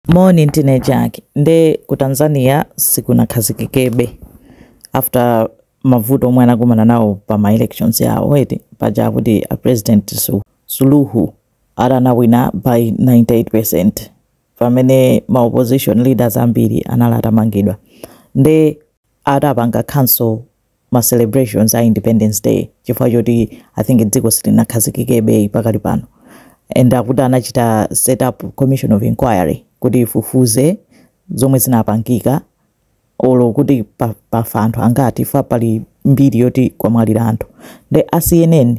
Moni, ndine Jack. Nde ku Tanzania sikunakhazikikebe after mavuto omwe anakumana nawo pa ma elections yawo eti. Paja kuti a President Suluhu atanawina by 98% pamene ma opposition leaders ambiri anali atamangidwa, nde atapanga cancel ma celebrations a Independence Day chifukwa choti I think dziko silinakhazikikebe pakali pano. And akuti anachita set up commission of inquiry kuti ifufuze zomwe zinapangika, olo kuti pafa anthu angati, fa pali mbiri yoti kwamwalira anthu. Nde a CNN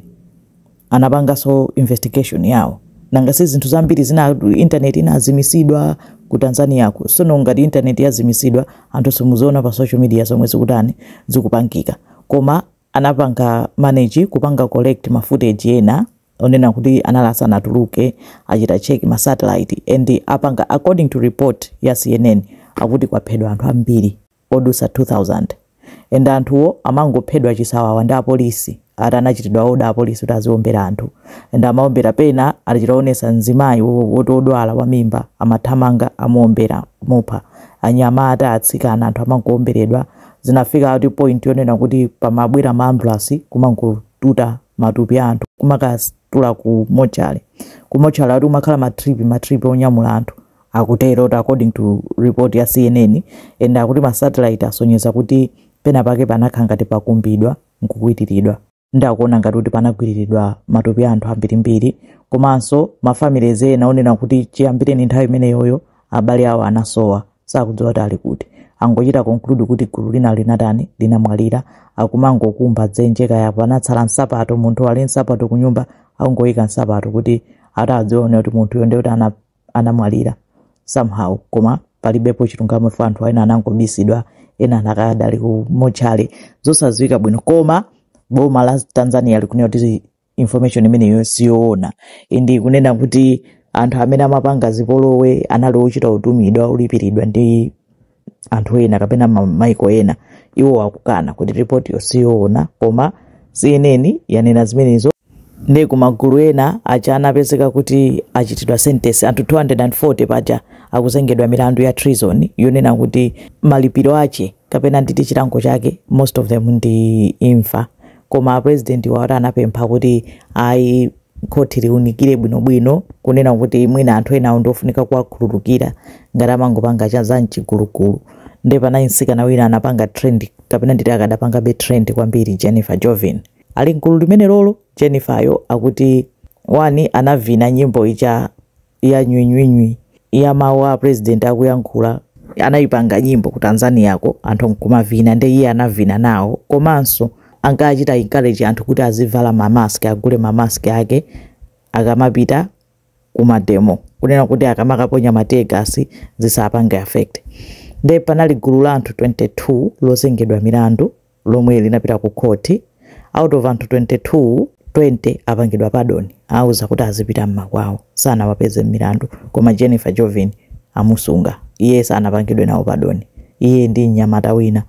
anapanganso investigation yawo. Nanga si zinthu zambiri zina, internet inazimisidwa ku Tanzaniako. Sono ngati internet yazimisidwa, anthu simuziona pa social media zomwe zikutani, zikupangika. Koma anapanga manage kupanga collect ma footage ena onena kuti anali asanatuluke, achita check ma satellite and apanga, according to report ya CNN, akuti kwaphedwa anthu ambiri odusa 2000, and anthuwo amangophedwa chisawawa ndi apolisi, ati anachitidwa order apolisi kuti aziombera anthu, and amaombera. Pena achitaonesa mzimayi woti odwala wa mimba, amathamanga, amuombera, mupha. Anyamata, atsikana, anthu amangoomberedwa. Zinafika ati point yonena kuti pamabwera ma ambulance kumangotuta matupi a anthu, kumakatula ku mochari. Ku mochari ati kumakhala ma trip, ma trip onyamula anthu, akutero kuti according to report ya CNN. And akuti ma satellite asonyeza kuti pena pake panakhala ngati pakumbidwa nkukwitiridwa, ndakuona ngati kuti panagwiriridwa matupi a anthu ambirimbiri. Komanso ma families ena onena kuti chiyambireni nthawi imeneyoyo abale awo anasowa, sakudziwa kuti ali kuti. Angochita conclude kuti gulu lina linatani, linamwalira. Akumangokumba dzenje, kaya panatsala nsapato, munthu ali nsapato kunyumba, akungoyika nsapato kuti atadzione kuti munthuyo ndiye kuti anamwalira somehow. Koma palibepo chilungamo ife, anthu ena anangobisidwa, ena anakadali ku mochari, zosadziwika bwino. Koma boma la Tanzania likunena kuti information imeneyo siyoona, ndi kunena kuti anthu amene amapanga zipolowe anali ochita kutumidwa, olipiridwa ndi anthu ena kapena maiko ena. Iwo akukana kuti ripoti yo siyoona, koma CNN yanena zimenezo. Ndi kumagulu ena aja anapezeka kuti achitidwa sentence, anthu 240 paja akuzengedwa milandu ya treason, yonena kuti malipiro ache kapena nditi chilango chake, most of them ndi imfa. Koma president wawo anapempha kuti ayi, khoti liunikire bwinobwino, kunena kuti mwina anthu enawo ndiofunika kuwakhululukira ngati amangopanga cha za mchigulugulu. Ndi panali mtsikana wina anapanga trend, kapena nditi akadapangabe trend kwambiri, Jennifer Jovin, ali mgulu limene lolo. Jenniferyo akuti wani anavina nyimbo ija ya nywinywinywi ya mawu a president akuyankhula, anayipanga nyimbo ku Tanzaniako, anthu nkumavina, ndi iye anavina nawo. Komanso ankachita encourage anthu kuti azivala ma mask, agule ma mask ake akamapita kuma demo, kunena kuti akamakaponya ma tear gas zisapange affect. Nde panali gulu la anthu 22 lozengedwa milandu lomwe linapita ku khoti. Out of anthu 22, 20 apangidwa pardon, auza kuti azipita mmakwawo, sanawapeze milandu. Koma Jennifer Jovin amusunga, iye sanapangidwe nawo pardon, iye ndi mnyamata wina.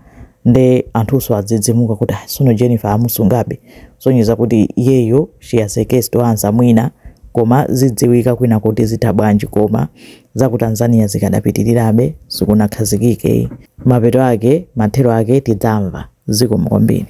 Nde anthunso adzidzimuka kuti, "Ah, sono Jennifer amusungabe," sonyeza kuti iyeyo she has a case to answer mwina. Koma zidziwika kwina kuti zitha bwanji. Koma za ku Tanzania zikadapitirirabe, sikunakhazikike. Mapeto ake, mathero ake tidzamva. Zikomo kwambiri.